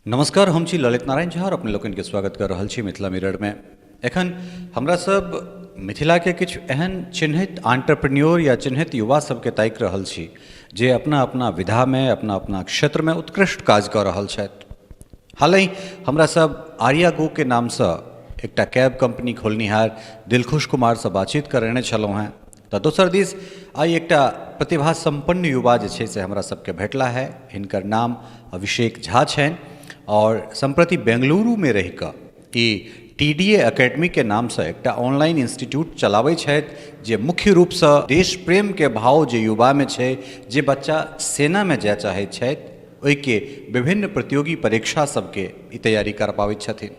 नमस्कार, हम छी ललित नारायण झा और अपने लोकनि के स्वागत कर रहल छी मिथिला मिरर में। एखन हमरा सब मिथिला के किछु एहन चिन्हित आंटरप्रेन्योर या चिन्हित युवा सबके ताकि रहल छी जे अपना अपना विधा में अपना अपना क्षेत्र में उत्कृष्ट काज कऽ रहल छथि। हालहि हमरा सब आर्या गो के नामसँ एकटा कैब कंपनी खोलनिहार दिलखुश कुमारसँ बातचीत करेने छलहुँ हेँ। तऽ दोसर दिस आइ एकटा प्रतिभा सम्पन्न युवा जे छै से हमरा सबके भेटला है। हिनकर नाम अभिषेक झा छनि आओर सम्प्रति बेंगलुरुमे रहि कऽ ई टी डी ए एकेडमीके नामसँ एकटा ऑनलाइन इंस्टीट्यूट चलाबै छथि जे मुख्य रूपसँ देश प्रेमके भाव जे युवामे छै, जे बच्चा सेनामे जाय चाहै छथि ओहिके विभिन्न प्रतियोगी परीक्षा सबके ई तैयारी करबाबै छथिन।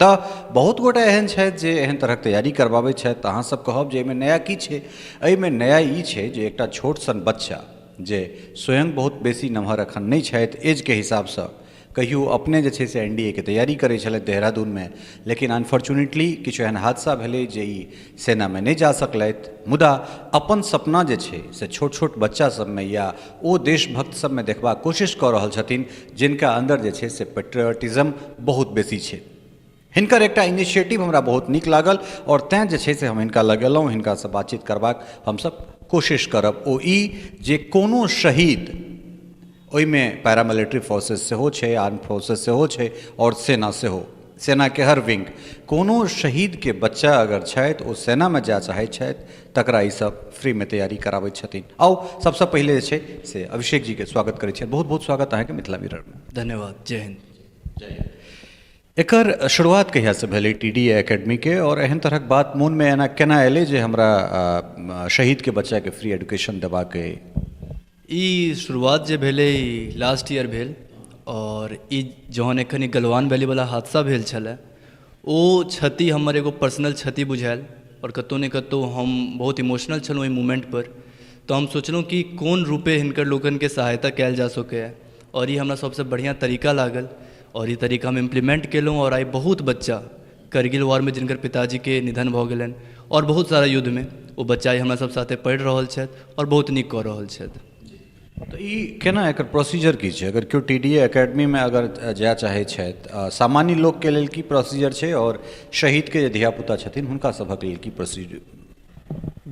तऽ बहुत गोटे एहन छथि जे एहन तरहक तैयारी करबाबै छथि। तऽ अहाँसभ कहब जे एहिमे नया की छै? एहिमे नया ई छै जे एकटा छोट सन बच्चा जे स्वयं बहुत बेसी नमहर एखन नहि छथि एजके हिसाबसँ, कहियो अपने जे छै से एन डी ए के तैयारी करै छलथि देहरादूनमे, लेकिन अनफॉर्चुनेटली किछु एहन हादसा भेलै जे ई सेनामे नहि जा सकलथि, मुदा अपन सपना जे छै से छोट छोट बच्चा सबमे या ओ देशभक्त सबमे देखबाक कोशिश कऽ रहल छथिन जिनका अन्दर जे छै से पेट्रियाटिज्म बहुत बेसी छै। हिनकर एकटा इनिशिएटिव हमरा बहुत नीक लागल आओर तैँ जे छै से हम हिनका लग एलहुँ। हिनकासँ बातचीत करबाक हमसब कोशिश करब। ओ ई जे कोनो शहीद, ओहिमे पैरामिलिट्री फोर्सेस सेहो छै, आर्म फोर्सेस सेहो छै आओर सेना सेहो, सेनाके हर विंग, कोनो शहीदके बच्चा अगर छथि, ओ सेनामे जाय चाहै छथि, तकरा ई सब फ्रीमे तैयारी कराबै छथिन। आउ, सबसँ पहिले जे छै से अभिषेक जीके स्वागत करै छियनि। बहुत बहुत स्वागत अहाँके मिथिला मिररमे। धन्यवाद, जय हिन्द। जय हिन्द। एकर शुरुआत कहियासँ भेलै टी डी ए एकेडमीके, आओर एहन तरहक बात मोनमे एना केना एलै जे हमरा शहीदके बच्चाके फ्री एजुकेशन देबाक अइ? ई शुरुआत जे भेलै ई लास्ट ईयर भेल, आओर ई जहन एखन ई गलवान वैलीवला हादसा भेल छलए, ओ क्षति हमर एगो पर्सनल क्षति बुझायल, आओर कतहु ने कतहु हम बहुत इमोशनल छलहुँ ओहि मोमेन्टपर। तऽ हम सोचलहुँ कि कोन रूपे हिनकर लोकनिके सहायता कयल जा सकैए, आओर ई हमरा सभसँ बढ़िआँ तरीका लागल, आओर ई तरीका हम इम्प्लीमेन्ट केलहुँ। आओर आइ बहुत बच्चा करगिल वॉरमे जिनकर पिताजीके निधन भऽ गेलनि, आओर बहुत सारा युद्धमे, ओ बच्चा आइ हमरा सब साथे पढ़ि रहल छथि आओर बहुत नीक कऽ रहल छथि। तऽ ई केना, एकर प्रोसीजर की छै? अगर केओ टी डी ए एकेडमीमे अगर जाय चाहै छथि, सामान्य लोकके लेल की प्रोसीजर छै, आओर शहीदके जे धियापुता छथिन हुनका सभक लेल की प्रोसीजर?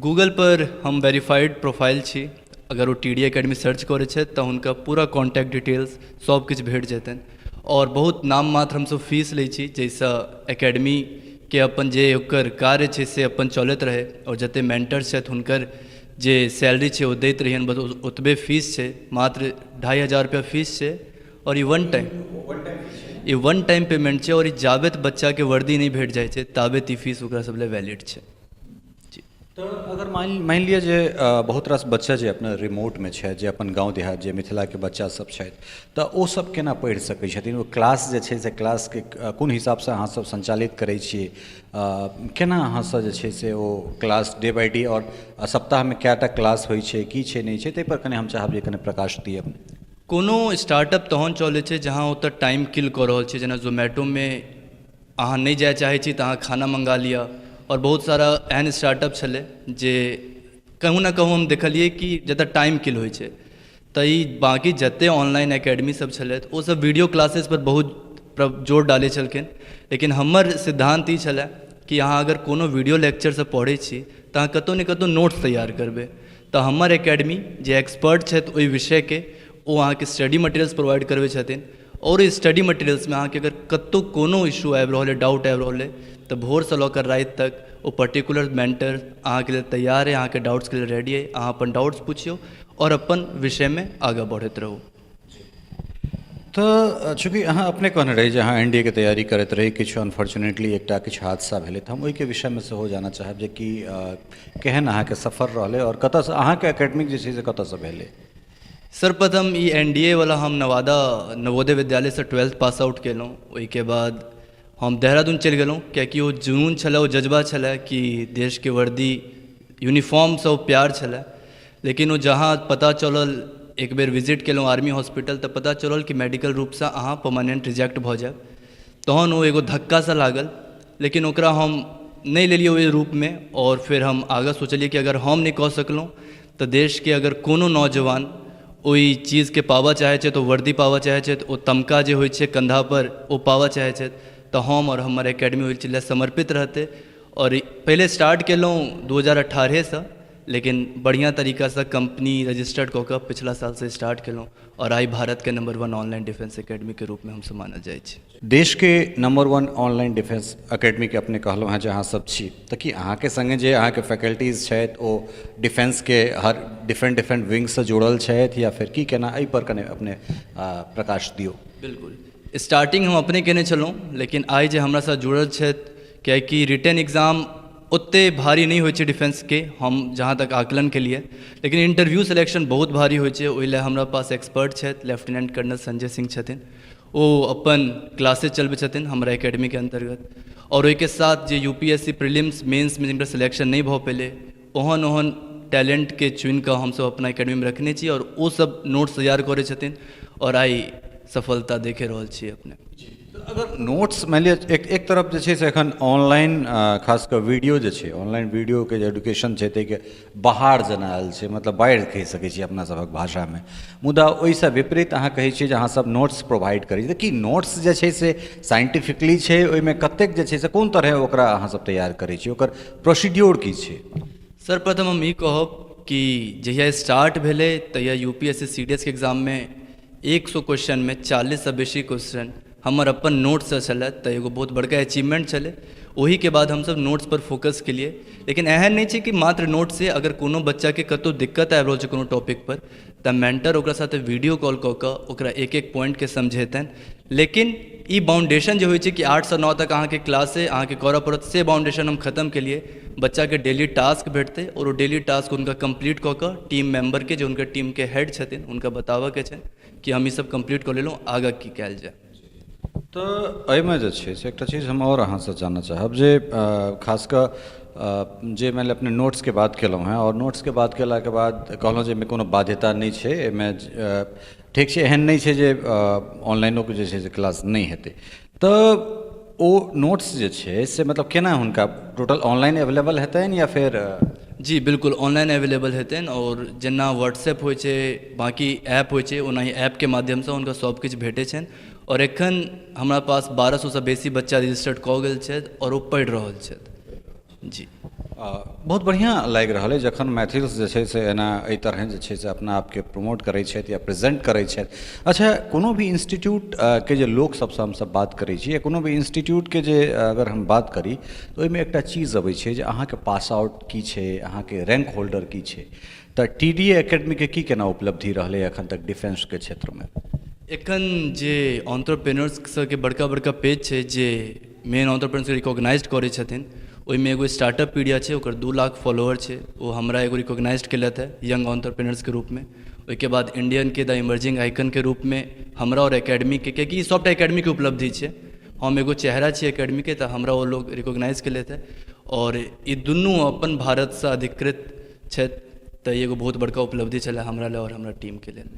गूगलपर हम वेरीफाइड प्रोफाइल छी। अगर O T D academy search करै छथि तऽ हुनका पूरा कॉन्टैक्ट डिटेल्स सब किछु भेट जेतनि। आओर बहुत नाम मात्र हमसब फीस लै छी, जाहिसँ एकेडमीके अपन जे ओकर कार्य छै से अपन चलैत रहै, आओर जतेक मेन्टर्स छथि हुनकर जे सैलरी छै ओ दैत रहियनि। बस ओतबे फीस छै, मात्र 2500 रुपैआ फीस छै। आओर ई वन टाइम पेमेन्ट छै, आओर ई जाबेत बच्चाके वर्दी नहि भेट जाइ छै ताबेत ई फीस ओकरा सब लए वैलिड छै। तऽ अगर मानि मानि लिअ जे बहुत रास बच्चा जे अपना रिमोटमे छथि, जे अपन गाँव देहात, जे मिथिलाके बच्चा सब छथि, तऽ ओ सब केना पढ़ि सकै छथिन? ओ क्लास जे छै से क्लासके कोन हिसाबसँ अहाँ सब सञ्चालित करै छियै? केना अहाँसँ जे छै से ओ क्लास डे बाय डे आओर सप्ताहमे कए टा क्लास होइ छै, की छै, नहि छै, ताहिपर कनि हम चाहब जे कनि प्रकाश दिअ। कोनो स्टार्टअप तहन चलै छै जहाँ ओतऽ टाइम किल कऽ रहल छै। जेना जोमैटोमे अहाँ नहि जाय चाहै छी तऽ अहाँ खाना मङ्गा लिअ। आओर बहुत सारा एहन स्टार्टअप छलै जे कहूँ ने कहूँ हम देखलियै कि जतऽ टाइम किल होइ छै। तऽ ई बाँकी जते ऑनलाइन एकेडमी सब छलै, ओ सब वीडियो क्लासेसपर बहुत जोर डालै छलखिन, लेकिन हमर सिद्धान्त ई छलै कि अहाँ अगर कोनो वीडियो लेक्चरसँ पढ़ै छी तऽ अहाँ कतहु ने कतहु नोट्स तैयार करबै। तऽ हमर एकेडमी जे एक्सपर्ट छथि ओहि विषयके, ओ अहाँके स्टडी मटेरियल्स प्रोवाइड करबै छथिन। आओर ओहि स्टडी मटेरियल्समे अहाँके अगर कतहु कोनो इश्यू आबि रहल अइ, डाउट आबि रहल अइ, तऽ भोरसँ लऽ कऽ राति तक ओ पर्टिकुलर मेन्टर अहाँके लेल तैयार अइ, अहाँके डाउट्सके लेल रेडी अइ। अहाँ अपन डाउट्स पुछियौ आओर अपन विषयमे आगाँ बढ़ैत रहू। तऽ चूँकि अहाँ अपने कहने रही जे अहाँ एन डी ए के तैयारी करैत रही, किछु अनफॉर्चुनेटली एकटा किछु हादसा भेलै, तऽ हम ओहिके विषयमे सेहो जानऽ चाहब जे कि केहन अहाँके सफर रहलै आओर कतऽसँ अहाँके एकेडमिक जे छै से कतऽसँ भेलै? सर्वप्रथम ई एन डी ए वला हम नवादा नवोदय विद्यालयसँ ट्वेल्थ पास आउट केलहुँ। ओहिके बाद हम देहरादून चलि गेलहुँ, कियाकि ओ जुनून छलए, ओ जज्बा छलए कि देशके वर्दी यूनिफॉर्मसँ ओ प्यार छलए। लेकिन ओ जहाँ पता चलल, एक बेर विजिट केलहुँ आर्मी हॉस्पिटल, तऽ पता चलल कि मेडिकल रूपसँ अहाँ परमानेन्ट रिजेक्ट भऽ जायब। तहन ओ एगो धक्कासँ लागल, लेकिन ओकरा हम नहि लेलियै ओहि रूपमे। आओर फेर हम आगाँ सोचलियै कि अगर हम नहि कऽ सकलहुँ तऽ देशके अगर कोनो नौजवान ओहि चीजके पाबऽ चाहै छथि, ओ वर्दी पाबऽ चाहै छथि, ओ तमका जे होइ छै कन्धापर ओ पाबऽ चाहै छथि, तऽ हम आओर हमर एकेडमी ओहि चीज लए समर्पित रहतै। आओर पहिले स्टार्ट केलहुँ 2018सँ, लेकिन बढ़िआँ तरीकासँ कम्पनी रजिस्टर्ड कऽ कऽ पिछला सालसँ स्टार्ट केलहुँ आओर आइ भारतके नम्बर 1 ऑनलाइन डिफेंस एकेडमीके रूपमे हमसभ मानल जाइ छी। देशके नम्बर 1 ऑनलाइन डिफेंस एकेडमीके अपने कहलहुँ हेँ जे अहाँ सब छी, तऽ की अहाँके सङ्गे जे अहाँके फैकल्टीज छथि ओ डिफेंसके हर डिफरेंट डिफरेंट विंगसँ जुड़ल छथि या फेर की केना, एहिपर कने अपने प्रकाश दियौ। बिल्कुल, स्टार्टिंग हम अपने केने छलहुँ, लेकिन आइ जे हमरा साथ जुड़ल छथि, कियाकि रिटन एग्जाम ओतेक भारी नहि होइ छै डिफेंसके, हम जहाँ तक आकलन केलिए, लेकिन इंटरव्यू सिलेक्शन बहुत भारी होइ छै। ओहि लए हमरा पास एक्सपर्ट छथि, लेफ्टिनेंट कर्नल संजय सिंह छथिन, ओ अपन क्लासेज चलबै छथिन हमरा एकेडमीके अन्तर्गत। आओर ओहिके साथ जे UPSC prelims मेन्समे जिनकर सिलेक्शन नहि भऽ पेलै, ओहन ओहन टैलेंटके चुनिकऽ हमसभ अपना एकेडमीमे रखने छी आओर ओसभ नोट्स तैयार करै छथिन आओर आइ सफलता देखे रहल छी अपने। अगर नोट्स मानि लिअ एक तरफ जे छै से एखन ऑनलाइन खास कऽ वीडियो जे छै, ऑनलाइन वीडियोके जे एडुकेशन छै ताहिके बहार जेना आयल छै, मतलब बाढ़ि कहि सकै छी अपना सभक भाषामे, मुदा ओहिसँ विपरीत अहाँ कहै छियै जे अहाँसभ नोट्स प्रोवाइड करै छी, तऽ की नोट्स जे छै से साइंटिफिकली छै, ओहिमे कतेक जे छै से कोन तरहे ओकरा अहाँसभ तैयार करै छी, ओकर प्रोसीड्योर की छै? सर्वप्रथम हम ई कहब कि जहिया स्टार्ट भेलै तहिया UPSC CDS के एग्जाममे 100 क्वेश्चनमे 40सँ बेसी क्वेश्चन हमर अपन नोट्ससँ छलै, तऽ एगो बहुत बड़का अचीवमेंट छलै। ओहिके बाद हमसभ नोट्सपर फोकस केलिए, लेकिन एहन नहि छै कि मात्र नोट्ससँ, अगर कोनो बच्चाके कतहु दिक्कत आबि रहल छै कोनो टॉपिकपर, तऽ मेंटर ओकरा साथे वीडियो कॉल कऽ कऽ ओकरा एक एक पॉइंटके समझेतनि। लेकिन ई बाउंडेशन जे होइ छै कि 8 सँ 9 तक अहाँके क्लासे अहाँके करऽ पड़त, से बाउंडेशन हम खतम केलिए। बच्चाके डेली टास्क भेटतै आओर ओ डेली टास्क हुनका कम्प्लीट कऽ कऽ टीम मेम्बरके, जे हुनकर टीमके हेड छथिन, हुनका बताबऽके छनि कि हम ई सब कम्प्लीट कऽ लेलहुँ, आगाँ की कयल जाय। तऽ एहिमे जे छै से एकटा चीज हम आओर अहाँसँ जानऽ चाहब जे खास कऽ जे मानि लिअ अपने नोट्सके बात केलहुँ हेँ, आओर नोट्सके बात केलाके बाद कहलहुँ जे एहिमे कोनो बाध्यता नहि छै, एहिमे ठीक छै, एहन नहि छै जे ऑनलाइनोके जे छै से क्लास नहि हेतै, तऽ ओ नोट्स जे छै से मतलब केना हुनका टोटल ऑनलाइन अवेलेबल हेतनि या फेर? जी बिल्कुल, ऑनलाइन अवेलेबल हेतनि आओर जेना व्हाट्सएप होइ छै, बाँकी ऐप होइ छै, ओनाही ऐपके माध्यमसँ हुनका सभ किछु भेटै छनि। आओर एखन हमरा पास 1200सँ बेसी बच्चा रजिस्टर्ड कऽ गेल छथि आओर ओ पढ़ि रहल छथि। जी, बहुत बढ़िआँ लागि रहल अइ जखन मैथिल जे छै से एना एहि तरहे जे छै से अपना आपके प्रमोट करै छथि या प्रेजेंट करै छथि। अच्छा, कोनो भी इंस्टीट्यूट के जे लोक सबसँ हमसब बात करै छी या कोनो भी इंस्टीट्यूटके जे अगर हम बात करी, तऽ ओहिमे एकटा चीज अबै छै जे अहाँके पास आउट की छै, अहाँके रैंक होल्डर की छै, तऽ TDA एकेडमीके की केना उपलब्धि रहलै एखन तक डिफेंसके क्षेत्रमे? एखन जे ऑन्टरप्रेन्योर्स सबके बड़का बड़का पेज छै, जे मेन ऑन्टरप्रेन्योर्सके रिकॉग्नाइज करै छथिन, ओहिमे एगो स्टार्टअप पीडिया छै, ओकर 2 लाख फॉलोअर छै, ओ हमरा एगो रिकॉग्नाइज केलथि हँ यंग ऑन्टरप्रेन्योर्सके रूपमे। ओहिके बाद इंडियनके द इमर्जिंग आइकनके रूपमे हमरा आओर एकेडमीके, कियाकि ई सभटा एकेडमीके उपलब्धि छै, हम एगो चेहरा छियै एकेडमीके, तऽ हमरा ओ लोग रिकॉग्नाइज केलथि हँ। आओर ई दुनू अपन भारतसँ अधिकृत छथि, तऽ ई एगो बहुत बड़का उपलब्धि छलै हमरा लेल आओर हमरा टीमके लेल।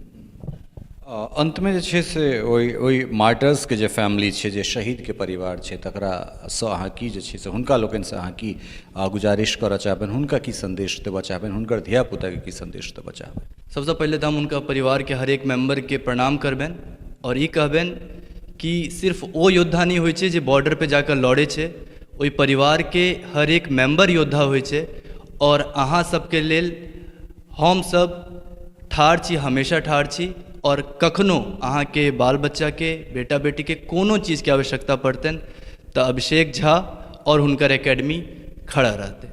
अन्तमे जे छै से ओहि ओहि मार्टर्सके जे फैमिली छै, जे शहीदके परिवार छै, तकरासँ अहाँ की जे छै से हुनका लोकनिसँ अहाँ की गुजारिश करऽ चाहबनि, हुनका की सन्देश देबऽ चाहबनि, हुनकर धियापुताके की सन्देश देबऽ चाहबनि? सबसँ पहिले तऽ हम हुनका परिवारके हरेक मेम्बरके प्रणाम करबनि आओर ई कहबनि कि सिर्फ ओ योद्धा नहि होइ छै जे बॉर्डर पे जाकऽ लड़ै छै, ओहि परिवारके हर एक मेम्बर योद्धा होइ छै। आओर अहाँ सबके लेल हमसब ठाढ़ छी, हमेशा ठाढ़ छी। आओर कखनो अहाँके बाल बच्चाके, बेटा बेटीके कोनो चीजके आवश्यकता पड़तनि, तऽ अभिषेक झा आओर हुनकर एकेडमी खड़ा रहतै।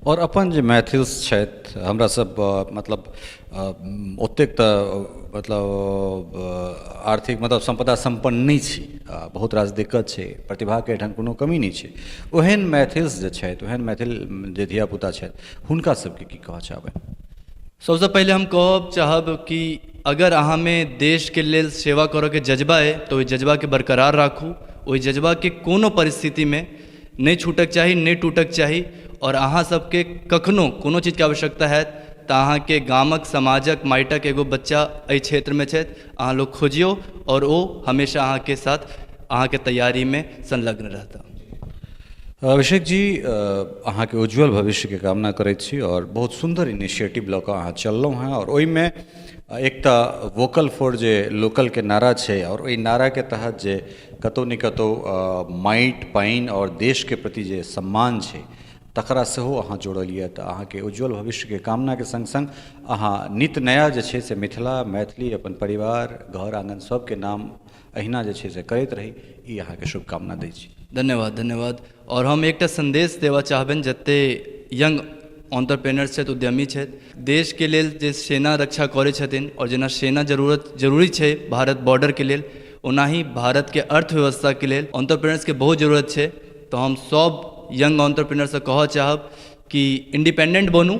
आओर अपन जे मैथिल्स छथि, हमरा सब मतलब ओतेक तऽ मतलब आर्थिक मतलब सम्पदा सम्पन्न नहि छी, बहुत रास दिक्कत छै, प्रतिभाके एहिठाम कोनो कमी नहि छै, ओहन मैथिल्स जे छथि, ओहन मैथिल जे धियापुता छथि, हुनका सबके की कहऽ चाहबै? सबसँ पहिले हम कहब चाहब कि अगर अहाँमे देशके लेल सेवा करऽके जज्बा अइ, तऽ ओहि जज्बाके बरकरार राखू। ओहि जज्बाके कोनो परिस्थितिमे नहि छूटक चाही, नहि टूटक चाही। आओर अहाँ सबके कखनो कोनो चीजके आवश्यकता हैत, तऽ अहाँके गामक, समाजक, माटिक एगो बच्चा एहि क्षेत्रमे छथि, अहाँ लोग खोजियौ आओर ओ हमेशा अहाँके साथ अहाँके तैयारीमे संलग्न रहता। अभिषेक जी, अहाँके उज्जवल भविष्यके कामना करैत छी आओर बहुत सुन्दर इनिशिएटिव लऽ कऽ अहाँ चललहुँ हेँ आओर ओहिमे एक तऽ वोकल फॉर जे लोकलके नारा छै आओर ओहि नाराके तहत जे कतहु ने कतहु माटि पानि आओर देशके प्रति जे सम्मान छै तकरा सेहो अहाँ जोड़लियै। तऽ अहाँके उज्ज्वल भविष्यके कामनाके सङ्ग सङ्ग अहाँ नित नया जे छै से मिथिला मैथिली अपन परिवार घर आङ्गन सबके नाम अहिना जे छै से करैत रही, ई अहाँके शुभकामना दै छी। धन्यवाद धन्यवाद। आओर हम एकटा सन्देश देबऽ चाहबनि जते यंग ऑन्टरप्रेनर छथि, उद्यमी छथि, देशके लेल जे सेना रक्षा करै छथिन आओर जेना सेना जरूरी छै भारत बॉर्डरके लेल, ओनाही भारतके अर्थव्यवस्थाके लेल ऑन्टरप्रेनर्सके बहुत जरूरत छै। तऽ हम सब यंग ऑन्टरप्रेनरसँ कहऽ चाहब कि इंडिपेंडेंट बनू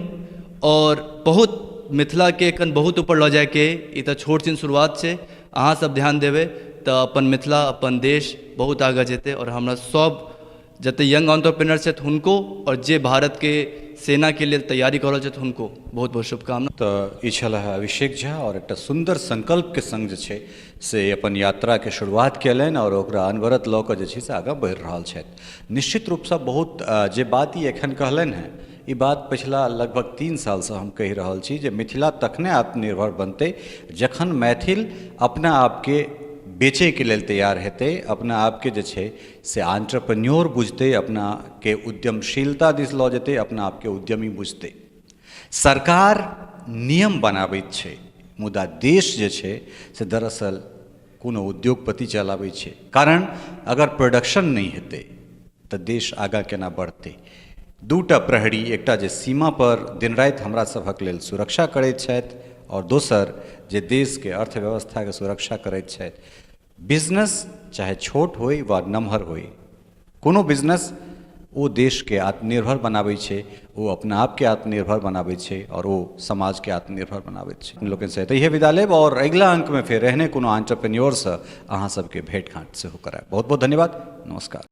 आओर बहुत मिथिलाके एखन बहुत ऊपर लऽ जाइके, ई तऽ छोट छिन शुरुआत छै। अहाँ सब ध्यान देबै तऽ अपन मिथिला अपन देश बहुत आगाँ जेतै। आओर हमरा सब जते यंग ऑन्टरप्रेनर छथि हुनको आओर जे भारतके सेनाके लेल तैयारी कऽ रहल छथि हुनको बहुत बहुत शुभकामना। तऽ ई छल है अभिषेक झा आओर एकटा सुन्दर संकल्पके सङ्ग जे छै से अपन यात्राके शुरुआत कयलनि आओर ओकरा अनवरत लऽ कऽ जे छै से आगाँ बढ़ि रहल छथि। निश्चित रूपसँ बहुत जे बात ई एखन कहलनि हेँ, ई बात पछिला लगभग 3 सालसँ हम कहि रहल छी जे मिथिला तखने आत्मनिर्भर बनतै जखन मैथिल अपना आपके बेचैके लेल तैयार हेतै, अपना आपके जे छै से आंट्रप्रेन्योर बुझतै, अपनाके उद्यमशीलता दिस लऽ जेतै, अपना आपके उद्यमी बुझतै। सरकार नियम बनाबैत छै मुदा देश जे छै से दरअसल कोनो उद्योगपति चलाबै छै, कारण अगर प्रोडक्शन नहि हेतै तऽ देश आगाँ केना बढ़तै? दूटा प्रहरी, एकटा जे सीमा पर दिन राति हमरा सभक लेल सुरक्षा करैत छथि आओर दोसर जे देशके अर्थव्यवस्थाके सुरक्षा करैत छथि। बिजनेस चाहे छोट होइ वा नमहर होइ, कोनो बिजनेस ओ देशके आत्मनिर्भर बनाबै छै, ओ अपना आपके आत्मनिर्भर बनाबै छै आओर ओ समाजके आत्मनिर्भर बनाबै छै। लोकनिसँ एतहिए विदा लेब आओर अगिला अङ्कमे फेर एहने कोनो आंट्रप्रेन्योरसँ अहाँ सबके भेँट घाँट सेहो करायब। बहुत बहुत धन्यवाद, नमस्कार।